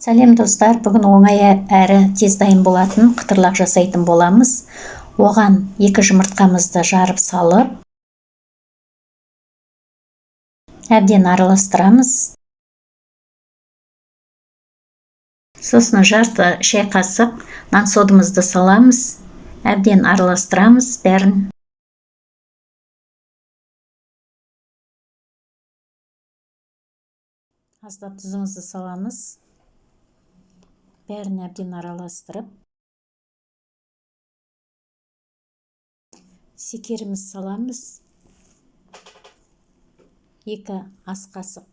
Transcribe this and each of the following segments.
Сәлем достар, бүгін оңай әрі тез дайын болатын қытырлақ жасайтын боламыз. Оған 2 жұмыртқамызды жарып салып, әбден араластырамыз. Сосын жарты шай қасық нан содымызды саламыз, әбден араластырамыз бәрін. Аздап тұзымызды саламыз. Бәрін әбден араластырып, шекеріміз саламыз. 2 ас қасық.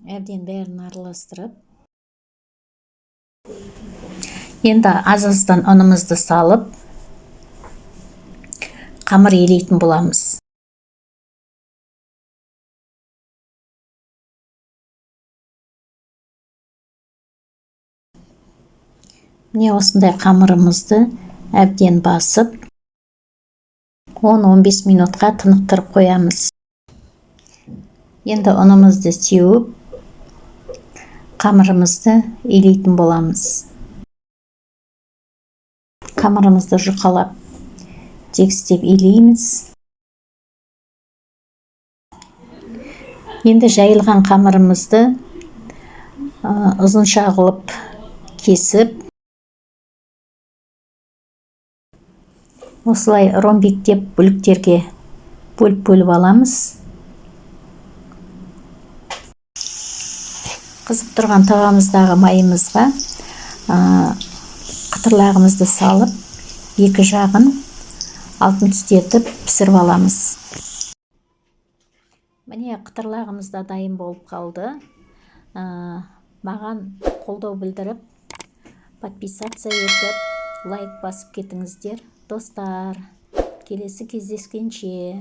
Әбден бәрін араластырып, енді аз-аздан ұнымызды салып, қамыр елейтін боламыз. Міне осындай қамырымызды әбден басып, 10-15 минутқа тынықтырып қоямыз. Енді ұнымызды сеуіп, қамырымызды илейтін боламыз. Қамырымызды жұқалап, тегістеп илейміз. Енді жайылған қамырымызды ұзынша қылып кесіп, осылай ромбиктеп бөліктерге бөліп-бөліп аламыз. Қызып тұрған табамыздағы майымызға қытырлағымызды салып, екі жағын алтын түстетіп пісіріп аламыз. Міне қытырлағымыз да дайын болып қалды. Маған қолдау білдіріп, подписаться етіп, лайк басып кетіңіздер. Достар, келесі кездескенше.